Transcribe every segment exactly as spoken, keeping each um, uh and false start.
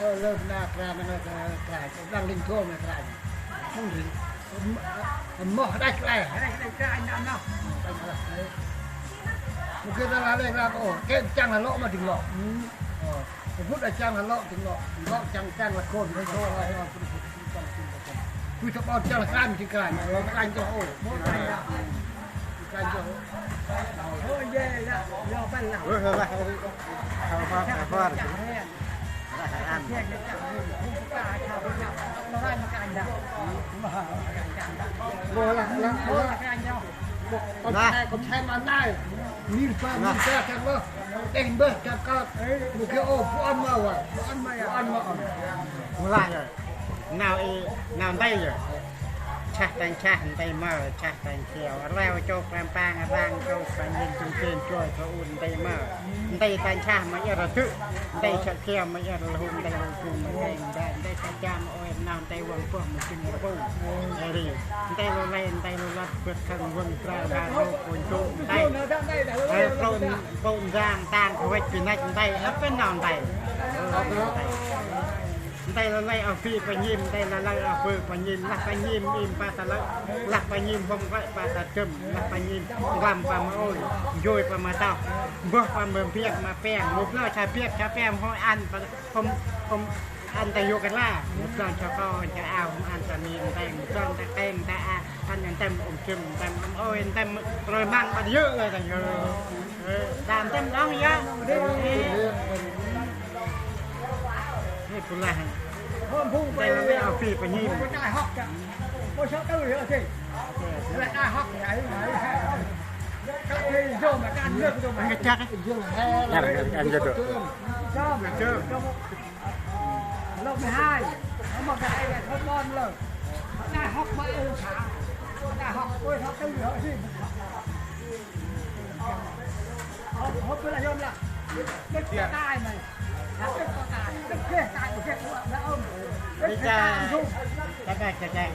Lơ na kra na kra, đang linh thôn na kra. Mông rì. Moh đach kra. Đach kra na moh. Mungkin dah lê kra ô, kê chăng lah lŏ ma dĭng lŏ. Ơ, bŭt dah chăng lah lŏ dĭng lŏ. Lŏ chăng chăng lah khôn. Bui thâo ƀon chăng lah kran dĭng kran. Kran chăng ô. Kran chăng ô. Lah, lah, lah. Kon se, kon se ma nai. Mir ba, mir ba, kan lo. Đeh mbah, kan kơt. Mungkin ô, bu ăn ma wa. Bu ăn ma ya. Bu ăn ma ăn. Mula ya. Nau i, nau ntai ya. Chah tanh chah ntai mơ, chah tanh khiao. Reo chô klam pang, rang chô klam yin chung chen choi chô un ntai mơ. Ntai tanh chah ma ir rơ tŭ. Ntai chah khiao ma ir rơ hum, ntai rơ hum ma keng. Ntai, ntai tanh chah ma ôi, nau ntai wang puah ma ching rơ hum. Ri. Ntai lơ lei, ntai lơ lăt, bơt khăng wang pra, ba rô, kôn chô, ntai. Ê, plôn, plôn rang, tang, khuêch, pi năch, ntai, ăp bên nau ntai. Ơ, ntai. Ntai lơ lei a phi pa nhim, ntai lơ lei a pơ pa nhim, lah pa nhim im pa ta lơ, lah pa nhim hông rơi pa ta châm, lah pa nhim ngăm pa ma ôi, jôi pa ma tao, mbơh pa ma biăk ma peng, mâu plơ̆ cha biăk cha peng hôi ăn pa hông, hông ăn ta yôk la, mâu plơ̆ cha ko cha ao hông ăn ta mi ntai, mâu plơ̆ ta keng ta a, ăn ăn tem ôm châm tem ôm ôi tem rơi măng pa yơk lơ ta yơk. Ơ, đam tem đóng yơk. Ê, pô lah. Hôm phung ntai lơ lei a phi pa nhim. Hôm phung ntai hŏk chăng. Ôi, sao tư hả chị? Lại ntai hŏk thì ấy, ấy. Các chị vô mà can nước vô mà. Anh chắc ấy. Nhớ là anh cho được. Sao mà chưa? Lớp mười hai. Nó mà cái này là thôn Bon rồi. Ntai hŏk mà em thả. Ntai hŏk, ôi, sao tư hả chị? Hôm, hôm tôi là hôm là. Đức có tai này. Là Đức có tai. Đức ghê tai, Đức ghê ôm. Đức ghê tai, ôm. Chắc là cái, cái,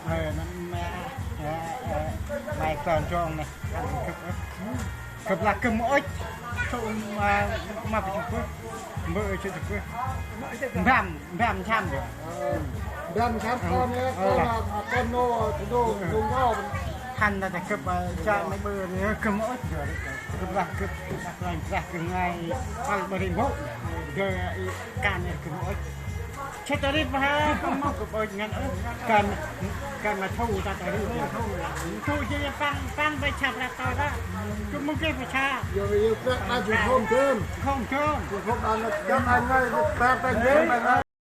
ờ, nó, mẹ, ờ, ờ, mày còn trông này, ăn thực, thực là cơm ếch, trông, à, mà phải chụp, mơ chụp, băm, băm chăm rồi. Băm chăm con nhé, con là, con nô, thủ đô, vùng nô. Khăn là cái cơm, à, cha mày bơ thì cơm ếch rồi, cơm là cơm, là cơm ngay, ăn mà đi bộ, giờ can này cơm ếch. Chê ta rip ha, kơm mâo kơm ôch ngăn ôh. Kơm, kơm ma thu ta ta rip. Thu jê păng, păng bay chap ra ta ta. Kơm mâo kê pa cha. Yo, yo, prăk ăn jê khôm chôm. Khôm chôm. Jê khôm ăn, ăn ngay, prăk ăn jê, ăn ngay.